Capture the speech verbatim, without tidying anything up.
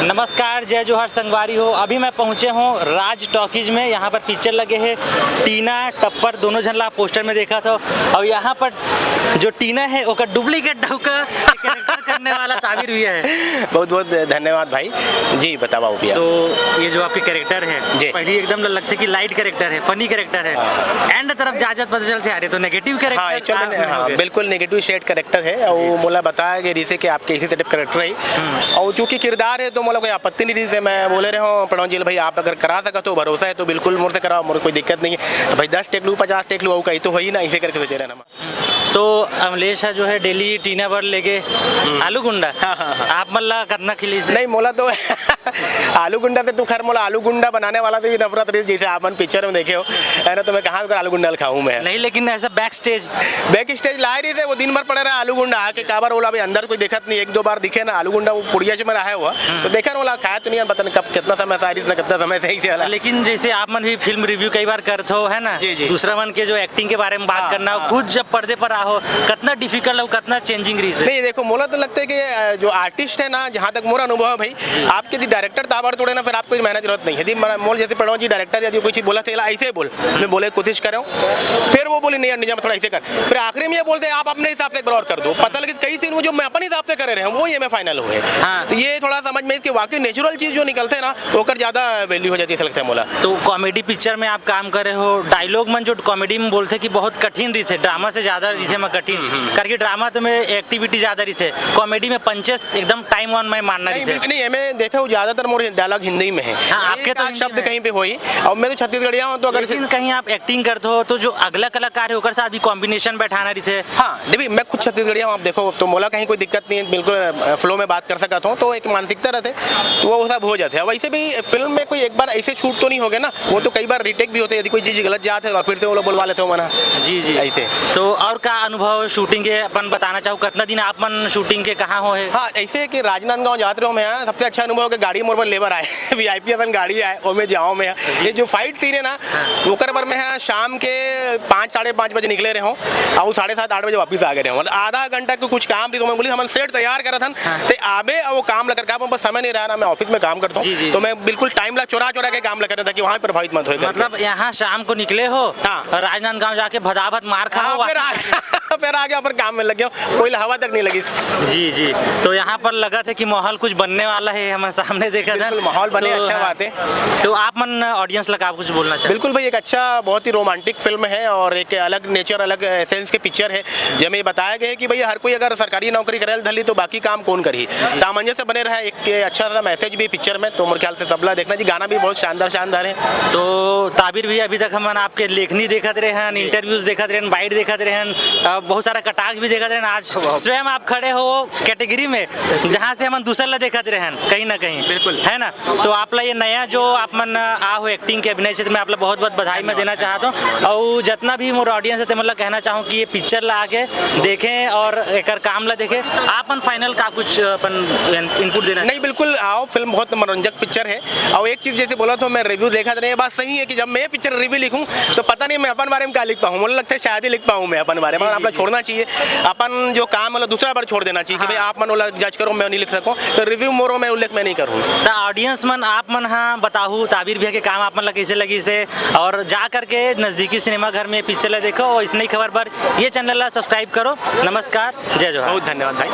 नमस्कार, जय जोहार संगवारी हो। अभी मैं पहुंचे हूं राज टॉकीज में। यहां पर पिक्चर लगे हे टीना टप्पर, दोनों झन ला पोस्टर में देखा था। और यहां पर जो टीना है, ओकर डुप्लीकेट डौका कैरेक्टर करने वाला ताबिर भैया है। बहुत बहुत धन्यवाद भाई। जी, बतावा भैया। तो ये जो आपके कैरेक्टर है, जी। पहली एकदम लगथे कि लाइट कैरेक्टर है, फनी कैरेक्टर है, हाँ। एंड तरफ जात जात पता चलथे, अरे, तो नेगेटिव कैरेक्टर हाँ, एक्चुअल आप में, में हाँ, हो गए। बिल्कुल नेगेटिव शेड कैरेक्टर है। और जी। मोला बताया गया रिसे कि आपके इसी सेटअप कैरेक्टर है। हम्म। और चूंकि किरदार है, तो मोला कोई आपत्ति नहीं रिसे। मैं बोले रहे हूँ प्रणव जी, भाई, आप अगर करा सकत हो, भरोसा है, तो बिल्कुल मोर से कराओ, मोर कोई दिक्कत नहीं है। भाई, दस टेक लूँ, पचास टेक लूँ, वो कहीं तो हो ही ना, इसे करके सोचे रहना। तो अमलेश है जो है डेली टीना बर लेके हम्म। आलू गुंडा। हाँ, हाँ, हाँ। आप मन ला कतना खिली से? नहीं, मोला तो आलू गुंडा से तू खैर मोला आलू गुंडा बनाने वाला से भी नफरत रही, जैसे आप मन पिक्चर में देखे हो, है ना, तो मैं कहाँ कर आलू गुंडा खाऊं मैं? नहीं, लेकिन ऐसा बैक स्टेज। बैक स्टेज लाए रही थे, वो दिन भर पड़े रहा आलू गुंडा आके, काबर बोला, अभी अंदर कोई देखत नहीं, एक दो बार दिखे ना आलू गुंडा, वो पुड़िया में रहा हुआ, हम्म। तो देखा ना, बोला, खाया तो नहीं है, पता नहीं कब, कितना समय से आ रही, कितना समय से ही वाला। लेकिन जैसे आप मन भी फिल्म रिव्यू कई बार करत हो, है ना? जी, जी। दूसरा मन के जो एक्टिंग के बारे में बात हाँ, करना हो, हाँ। खुद जब पर्दे पर आहो, कितना डिफिकल्ट हो, कितना चेंजिंग रही से? नहीं, देखो, मोला तो लगता है कि, अ, जो आर्टिस्ट है ना, जहाँ तक मोर अनुभव है भाई, आपके यदि डायरेक्टर ताबड़तोड़ है ना, फिर आपको मेहनत जरूरत नहीं है। यदि मरा-, मोल जैसे प्रणव जी डायरेक्टर यदि कोई चीज बोला था, "एला ऐसे बोल", मैं बोले कोशिश करें, फिर वो बोले, "नहीं यार, निजाम थोड़ा ऐसे कर।" फिर आखिरी में ये बोलते हैं, "आप अपने हिसाब से एक बार और कर दो।" पता लगे कई सीन वो जो मैं अपने हिसाब से करे रहे हैं, वो ये में फाइनल हुए। हाँ। तो ये थोड़ा समझ में इसके वाकई नेचुरल चीज जो निकलते हैं ना, ओकर ज्यादा वैल्यू हो जाती है, ऐसा लगता है मोला। तो कॉमेडी पिक्चर में आप काम करे हो, डायलॉग मन जो कॉमेडी में बोलते कि बहुत कठिन रही थे, ड्रामा से ज्यादा रही थे, मैं कठिन। हम्म, हम्म। करके ड्रामा तो में एक्टिविटी ज्यादा रही थे, कॉमेडी में पंचेस एकदम टाइम ऑन में मारना नहीं, रही थे। बिल्कुल नहीं, मैं देखा हूँ, ज्यादातर मोर डायलॉग हिंदी में है। हाँ, आपके एक तो आध हिंदी शब्द में। कहीं पे होई, और मैं तो छत्तीसगढ़िया हूँ, तो अगर लेकिन कहीं आप एक्टिंग करते हो, तो जो अगला कलाकार है, ओकर साथ भी कॉम्बिनेशन बैठाना रही थे। हाँ, नहीं, मैं खुद छत्तीसगढ़िया हूँ, आप देखो, तो मोला कहीं कोई दिक्कत नहीं है, बिल्कुल, अ, फ्लो में बात कर सकता हूँ, तो एक मानसिकता रहते, तो वो सब हो जाते हैं। वैसे भी फिल्म में कोई एक बार ऐसे शूट तो नहीं हो गया ना, वो तो कई बार रीटेक भी होते हैं, यदि कोई चीज़ गलत जाते हैं, तो फिर से वो लोग बुलवा लेते हो मना। जी, जी। ऐसे। तो और का अनुभव शूटिंग के अपन बताना चाहो, कितना दिन आप मन शूटिंग के कहाँ हो है? हाँ, ऐसे है कि राजनांदगांव जात रहे हो मैं, हाँ, सबसे अच्छा अनुभव कि गाड़ी मोर पर लेबर आए, वीआईपी अपन गाड़ी आए, ओमे जाओ मैं। ये जो फाइट सीन है ना, ओकर बर मैं, हाँ, शाम के पाँच, साढ़े पाँच बजे निकले रहे हूँ, और साढ़े सात, आठ बजे वापस आ गए रहे हूँ। मतलब आधा घंटा के कुछ काम रही, तो मैं बोली, "हमन सेट तैयार करत हन, हाँ। ते आबे, और वो काम लग करके आप, बस समय नहीं रहा ना, मैं ऑफिस में काम करता हूँ।" जी, जी। तो मैं बिल्कुल टाइम ला चोरा चोरा के काम लग रहा था कि वहाँ प्रभावित मत होए करके। मतलब यहाँ शाम को निकले हो हाँ। और राजनांदगांव जाके भदाभद मार खाओ, हाँ, फिर आ, फिर आगे अपन काम में लग गया, कोई हवा तक नहीं लगी। जी, जी। तो यहाँ पर लगा था कि माहौल कुछ बनने वाला है, हम सामने देखा था। बिल्कुल, माहौल बने, तो, अच्छा हाँ। बात है। तो आप मन ऑडियंस लगा कुछ बोलना चाहें? बिल्कुल भाई, एक अच्छा, बहुत ही रोमांटिक फिल्म है और एक अलग नेचर, अलग एसेंस के पिक्चर है, जेमे ये बताया गया है कि भैया हर कोई अगर सरकारी नौकरी करे ल धली तो बाकी काम कौन करही। सामंजस्य बने रहा, एक अच्छा सा मैसेज भी पिक्चर में, तो मोर ख्याल से सबला देखना जी। गाना भी बहुत शानदार, शानदार है। तो ताबिर भी अभी तक हमन आपके लेखनी देखत रहे हैं, जी। इंटरव्यूज देखत रहे हैं, बाइट देखत रहे हैं, अ, बहुत सारा कटाक्ष भी देखत रहे हैं। आज स्वयं आप खड़े हो कैटेगरी में, जहाँ से हमन दूसर ला देखत रहे हैं कहीं ना कहीं, बिल्कुल। है ना? तो आप ला ये नया जो आप मन आ हो एक्टिंग के अभिनय क्षेत्र में, आप ला बहुत बहुत बधाई मैं देना चाहता हूँ। और जितना भी मोर ऑडियंस है, ते मतलब कहना चाहूँ कि ये पिक्चर ला आके देखें और एकर काम ला देखें। आप मन फाइनल का कुछ अपन इनपुट देना? नहीं, बिल्कुल आओ, फिल्म बहुत मनोरंजक पिक्चर है। और एक चीज जैसे बोला तो मैं रिव्यू देखा था, ये बात सही है कि जब मैं ये पिक्चर रिव्यू लिखूँ तो पता नहीं मैं अपन बारे में क्या लिख पाऊँ, मुझे लगता है शायद ही लिख पाऊँ मैं अपन बारे में। जी, आप जी, लोग जी। छोड़ना चाहिए, अपन जो काम है दूसरा बार छोड़ देना चाहिए कि हाँ। भाई आप मन वाला जज करो, मैं नहीं लिख सकूँ, तो रिव्यू मोरो मैं उल्लेख मैं नहीं करूँ। तो ऑडियंस मन, आप मन हाँ बताहू ताबिर भैया के काम आप मन ला कैसे लगी से, और जा करके नजदीकी सिनेमा घर में पिक्चर ला देखो और इस नई खबर पर ये चैनल ला सब्सक्राइब करो। नमस्कार, जय जोहार। बहुत धन्यवाद भाई।